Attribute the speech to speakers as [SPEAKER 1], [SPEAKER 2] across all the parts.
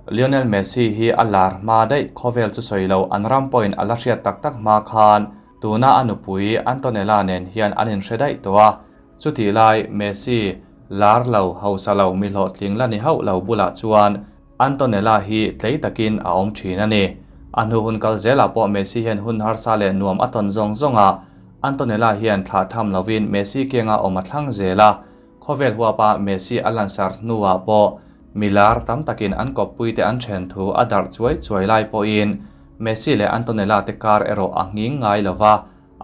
[SPEAKER 1] Lionel Messi hi a lar hma daih khawvel chu sawi lo an ram pawhin a la hriat tak tak hma khan tuna a nupui Antonella nen hian an inhre daih tawh a. Chutih lai Messi lar lo hausa lo mi hlawhtling la ni hauh lo bulah chuan Antonella hi tlei takin a awm thin a ni. A hnu hun kal zelah pawh Messi hian hun harsa leh nuam a tawn zawng zawng a, Antonella hian thlah tham lovin Messi kianga awm a thlang zel a. Khawvel huapa Messi a lansar hnuah pawh milar tam takin an kawppuite an then thu a darh chuai chuai lai pawhin Messi leh Antonella te kar erawh a nghing ngai lo va,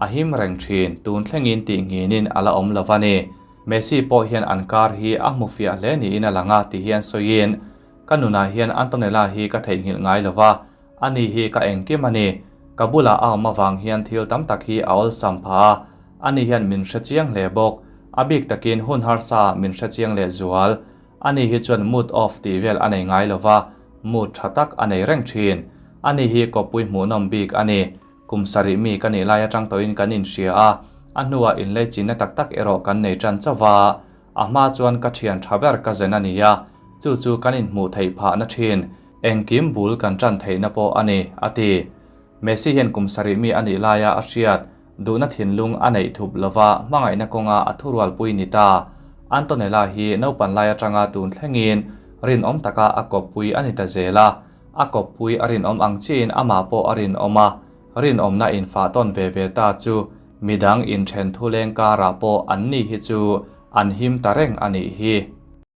[SPEAKER 1] a him reng thin, tun thlengin tih nghinin a la awm lo va ni. Messi pawh hian an kar hi a hmu fiah hle niin a lang a ti hian sawiin, Ka nunah hian Antonella hi ka theihnghilh ngai lo va, ani hi ka engkim a ni. Ka bulah a awm avang hian thil tam tak hi a awlsam phah a, ani hian min hre chiang hle bawk. A bik takin hun harsa min hre chiang leh zual. Ani hi chuan mood off tih vel a nei ngai lo va, mood tha tak a nei reng thin. Ani hi kawppui hmuhnawm bik a ni. Kum sarih mi ka nih lai atang tawhin kan inhria a, a hnuah inleichinna tak tak erawh kan nei tan chauh va. A hma chuan ka thian tha ber ka zen a ni a, chu chu kan inhmuh theih phahna thin. Engkim bul kan tan theihna pawh a ni, a ti. Messi hian kum sarih mi a nih laia a hriat, duhna thinlung a neih thup lova hmangaihna kawnga a thurualpui ni ta. Antonella hi naupan lai atanga tun thlengin rinawm taka a kawppui a ni ta zel a, a kawppui a rinawm ang chiahin amah pawh a rinawm a, rinawmna infah tawn ve ve ta chu midang inthen thuleng karah pawh anni hi chu an him ta reng a nih hi.